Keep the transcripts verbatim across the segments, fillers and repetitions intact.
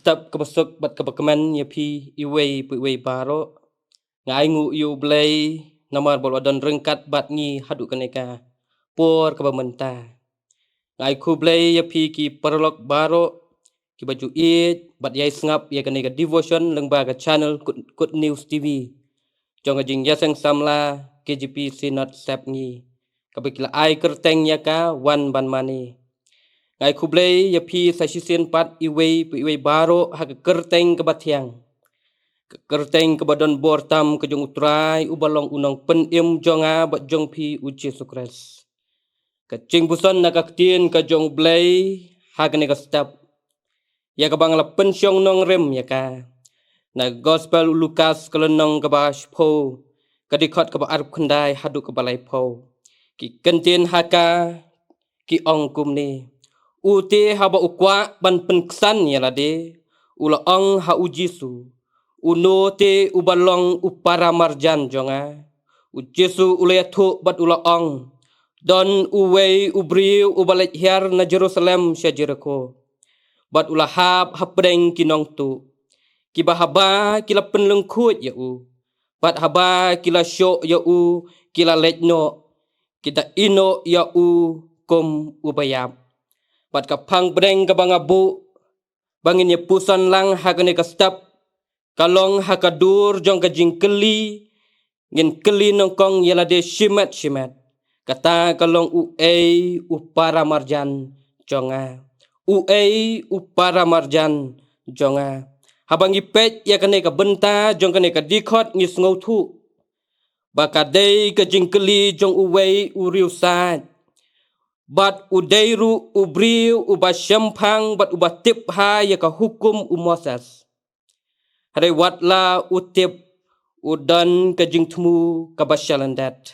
Step kaba suk bad kaba kmen ïa phi iwei pa iwei baroh. Nga ai nguh ïa U Blei namar ba u la don ryngkat bad ngi haduh kane ka por kaba mynta. Nga ai khublei ïa phi ki paralok baroh kiba ju ïeit bad ïai sngap ïa kane ka devotion lyngba ka channel Good, Good News T V jong ka Jingïaseng Samla K J P Synod Sepngi, kaba ki la ai kyrteng ïa ka Wan Ban Mane. Nga ai khublei ïa phi sa shisien pat iwei pa iwei baroh ha ka kyrteng kaba thiang, ka kyrteng kaba don bor tam ka jong U Trai uba long U Nongpynim jong nga bad jong phi, U Jisu Khrist. Ka jingpuson na ka Ktien ka jong U Blei ha kane ka step, ïa kaba nga la pynshong nongrim ïa ka na Gospel u Lukas, ka lynnong kaba shiphew, ka dkhot kaba arphew khyndai haduh kaba laiphew. Ki kyntien ha ka ki ong kumne: U te haba u kwah ban pynksan ïa lade, u la ong ha U Jisu: Uno te uba long u para marjan jong nga? U Jisu u la ïathuh bad u la ong: Don uwei u briew uba leit hiar na Jerusalem sha Jerikho, bad u la hap hapdeng ki nongtuh, kiba haba ki la pynlyngkhuid ïa u, bad haba ki la shoh ïa u, ki la leit noh, ki da ïehnoh ïa u kum uba ïap. Bad ka phang pdeng kaba nga buh ba ngin ïa puson lang ha kane ka step ka long ha ka dur jong ka jingkylli, ngin kylli nyngkong ïa lade shimet shimet. Kata ka long: Uei u para marjan jong nga? Uei u para marjan jong nga? Haba ngi peit ïa kane ka bynta jong kane ka dkhot, ngi sngewthuh ba ka dei ka jingkylli jong uwei u riewsaid, bad u dei ruh u briew uba shemphang bad uba tip bha ïa ka hukum u Moses. Hynrei wat la u tip, u don ka jingthmu kaba shalyndet.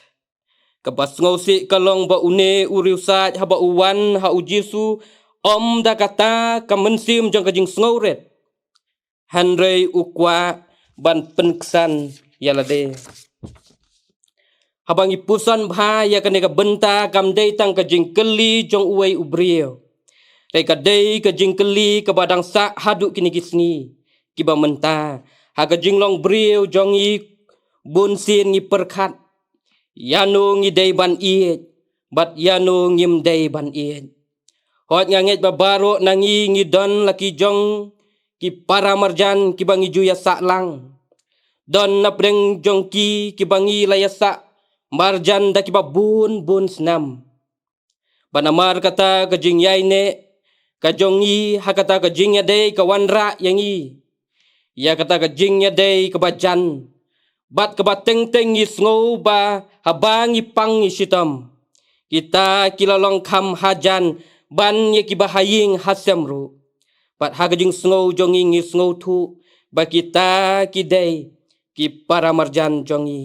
Kaba sngewsih ka long ba une u riewsaid, haba u wan ha U Jisu, ym da kata ka mynsiem jong ka jingsngewrit, hynrei u kwah ban pynksan ïa lade. Haba ngi puson bha ïa kane ka bynta, kam dei tang ka jingkylli jong uwei u briew, hynrei ka dei ka jingkylli kaba dang sah haduh kine ki sngi kiba mynta. Ha ka jinglong briew jong ngi, bunsien ngi pyrkhat ïano ngi dei ban ïeit bad ïano ngim dei ban ïeit. Hooid, nga ngeit ba baroh na ngi ngi don la ki jong ki para marjan kiba ngi ju ïasah lang. Don napdeng jong ki kiba ngi la ïasah marjan da kiba bun bun snem. Bad namar kata ka jingïaineh ka jong ngi ha kata ka jingïadei ka wanrah ïa ngi ïa kata ka jingïadei kaba jan, bad kaba teng teng ngi sngew ba haba ngi pang ngi shitom, kita ki la long kham hajan ban ïa kiba ha ïing ha sem ruh. Bad ha ka jingsngew jong ngi, ngi sngewthuh ba kita ki dei ki para marjan jong ngi.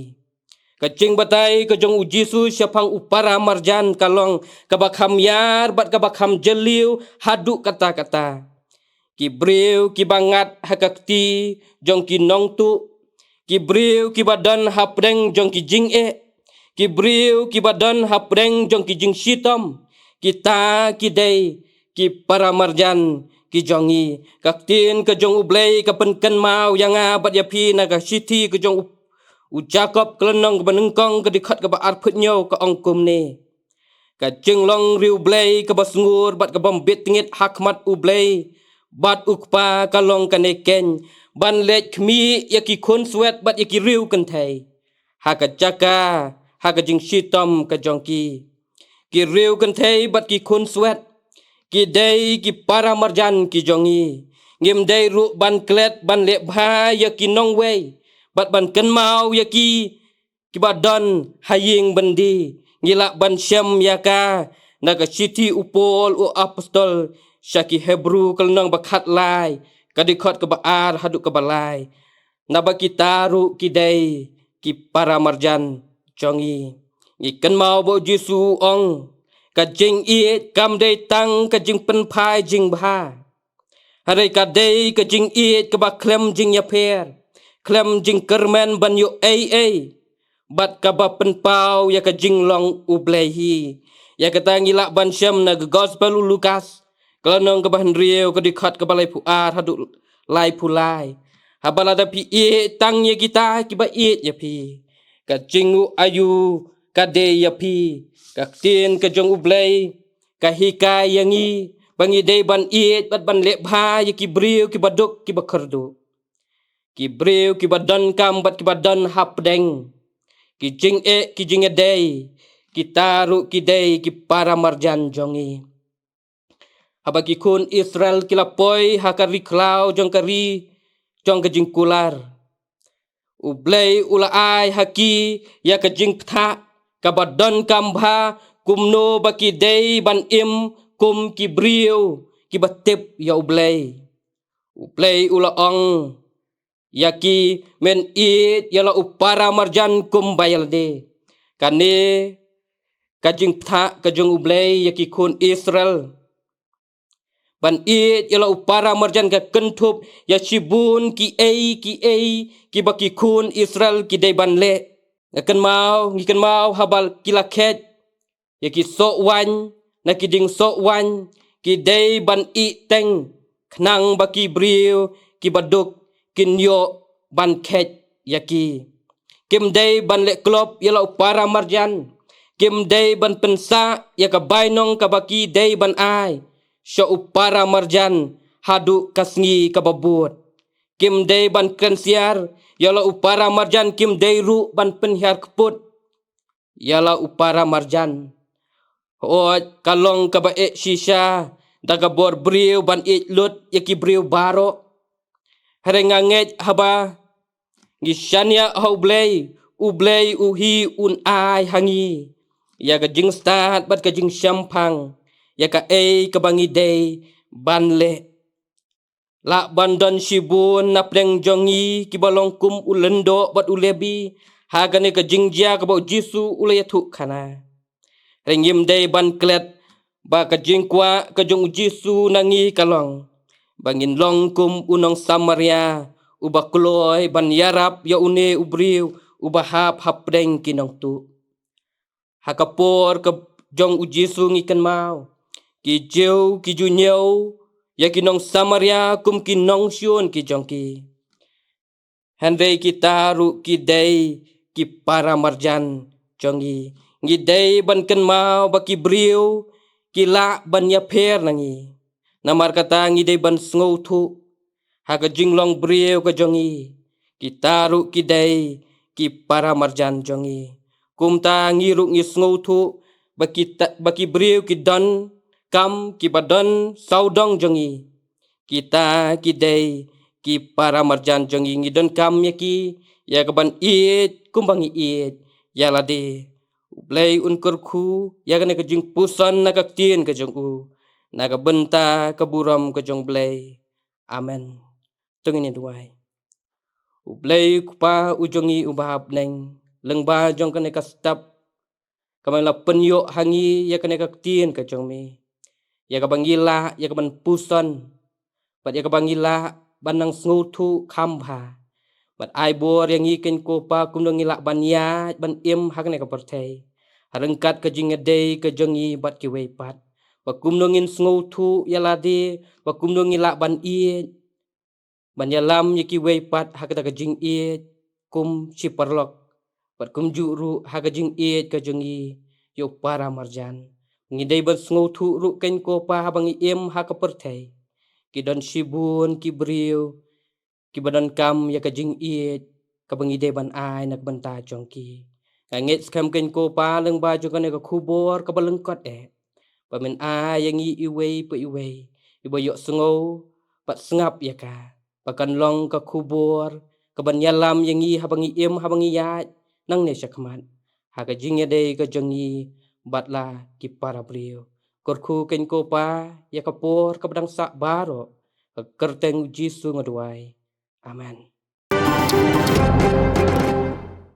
Ka jingbatai ka jong U Jisu shaphang u para marjan ka long kaba kham ïar bad kaba kham jylliew haduh katta katta. Ki briew kiba ngat ha ka kti jong ki nongtuh, ki briew kiba don hapdeng jong ki jingeh, ki briew kiba don hapdeng jong ki jingshitom, kita ki dei ki para marjan ki jong ngi. Ka Ktien ka jong U Blei ka pynkynmaw ïa nga bad ïa phi na ka shithi ka jong u, u Jakob, ka lynnong kaba nyngkong, ka dkhot kaba arphew hynñiew, ka ong kumne: Ka jinglong riewblei kaba sngur bad ka bym bit tngit ha khmat U Blei bad U Kpa ka long kane keiñ: ban leit khmih ïa ki khunswet bad ïa ki riewkynthei ha ka jaka, ha ka jingshitom ka jong ki. Ki riewkynthei bad ki khunswet ki dei ki para marjan ki jong ngi. Ngim dei ruh ban klet ban leh bha ïa ki nongwei bad ban kynmaw ïa ki kiba don ha ïing byndi. Ngi lah ban shem ïa ka na ka shithi u Paul u apostol sha ki Hebru, ka lynnong ba khatlai, ka dkhot kaba ar haduh kaba lai. Naba kita ruh ki dei ki para marjan jong ngi. Ngi kynmaw ba U Jisu u ong, ka jingïeit kam dei tang ka jingpynphai jingbha, hynrei ka dei ka jingïeit kaba khlem jingïapher, khlem jingkyrmen ban ïoh ei ei, bad kaba pynpaw ïa ka jinglong U Blei hi. Ïa kata ngi lah ban shem na ka Gospel u Lukas, ka lynnong kaba hynriew, ka dkhot kaba laiphew ar haduh laiphew lai. Haba lada phi ïeit tang ïa kita kiba ïeit ïa phi, ka jingaiu ka dei ïa phi. Ka ktien ka jong U Blei ka hikai ïa ngi ba ngi dei ban ïeit bad ban leh bha ïa ki briew kiba duk kiba kyrduh, ki briew kiba donkam bad kiba don hapdeng, ki jingeh ki jingïadei, kita ruh ki dei ki para marjan jong ngi. Haba ki khun Israel ki la poi ha ka ri khlaw jong ka ri jong ka jingkular, U Blei u la ai ha ki ïa ka jingpyrta kaba donkam bha kumno ba ki dei ban im kum ki briew kiba tip ïa U Blei. U Blei u la ong ïa ki, men ïeit ïa la u para marjan kumba ïa lade. Kane ka jingpyrta ka jong U Blei ïa ki khun Israel ban ïeit ïa la u para marjan ka kynthup ïa shibun kiei kiei kiba ki khun Israel ki dei ban leh. Nga kynmaw, ngi kynmaw haba ki la khet ïa ki soh waiñ na ki dieng soh waiñ, ki dei ban ïeh teng khnang ba ki briew kiba duk kin ïoh ban khet ïa ki. Kim dei ban leh klop ïa la u para marjan, kim dei ban pynsah ïa ka bainong kaba ki dei ban ai sha u para marjan haduh ka sngi kaba bud. Kim dei ban kren siar ïa la u para marjan, kim dei ruh ban pynhiar kput ïa la u para marjan. Hooid, ka long kaba eh shisha da ka bor briew ban ïeit lut ïa ki briew baroh. Hynrei nga ngeit haba ngi shaniah ha U Blei, U Blei u hi un ai ha ngi ïa ka jingstad bad ka jingshemphang ïa kaei kaba ngi dei ban leh. Lah ban don shibun na pdeng jong ngi kiba long kum u lyngdoh bad u Lebi ha kane ka jingjia kaba U Jisu u la ïathuh khana. Hynrei ngim dei ban klet ba ka jingkwah ka jong U Jisu na ngi ka long ba ngin long kum u nong Samaria uba kloi ban ïarap ïa une u briew uba hap hapdeng ki nongtuh. Ha ka por ka jong U Jisu ngi kynmaw ki Jiw ki ju ñiew ïa ki nong Samaria kum ki nongshun ki jong ki. Hynrei kita ruh ki dei ki para marjan jong ngi. Ngi dei ban kynmaw ba ki briew ki lah ban ïapher na ngi. Namar kata ngi dei ban sngewthuh ha ka jinglong briew ka jong ngi, kita ruh ki dei ki para marjan jong ngi. Kumta ngi ruh ngi sngewthuh ba kita, ba ki briew ki donkam kiba don sawdong jong ngi, kita ki dei ki para marjan jong ngi. Ngi donkam ïa ki ïa kaban ïeit kumba ngi ïeit ïa lade. U Blei un kyrkhu ïa kane ka jingpuson na ka ktien ka jong u, na ka bynta ka burom ka jong U Blei. Amen. To ngin ïa duwai. U Blei Kpa u jong ngi uba ha bneng, lyngba jong kane ka step, kaba me la pynïoh ha ngi ïa kane ka ktien ka jong me, ïa kaba ngi lah ïa kaban puson bad ïa kaba ngi lah ban nang sngewthuh kham bha. Bad ai bor ïa ngi, Kynrad Kpa, kumno ngi lah ban ïaid ban im ha kane ka pyrthei ha ryngkat ka jingïadei ka jong ngi bad kiwei pat, ba kumno ngin sngewthuh ïa lade, ba kumno ngi lah ban ïeit ban ïalam ïa kiwei pat ha kata ka jingïeit kum shi paralok, bad kumjuh ruh ha ka jingïeit ka jong ngi ïa u para marjan. Ngi dei ban sngewthuh ruh, Kynrad Kpa, haba ngi im ha ka pyrthei ki don shibun ki briew kiba donkam ïa ka jingïeit kaba ngi dei ban ai na ka bynta jong ki. Nga ngeit skhem, Kynrad Kpa, lyngba jong kane ka khubor kaba lyngkot eh, ba men ai ïa ngi iwei pa iwei iba ïohsngew bad sngap ïa ka, ba kan long ka khubor kaban ïalam ïa ngi haba ngi im, haba ngi ïaid nangne shakhmat ha ka jingïadei ka jong ngi bad la ki para briew. Kyrkhu, Kynrad Kpa, ïa ka por kaba dang sah baroh. Ha ka kyrteng U Jisu nga duwai. Amen.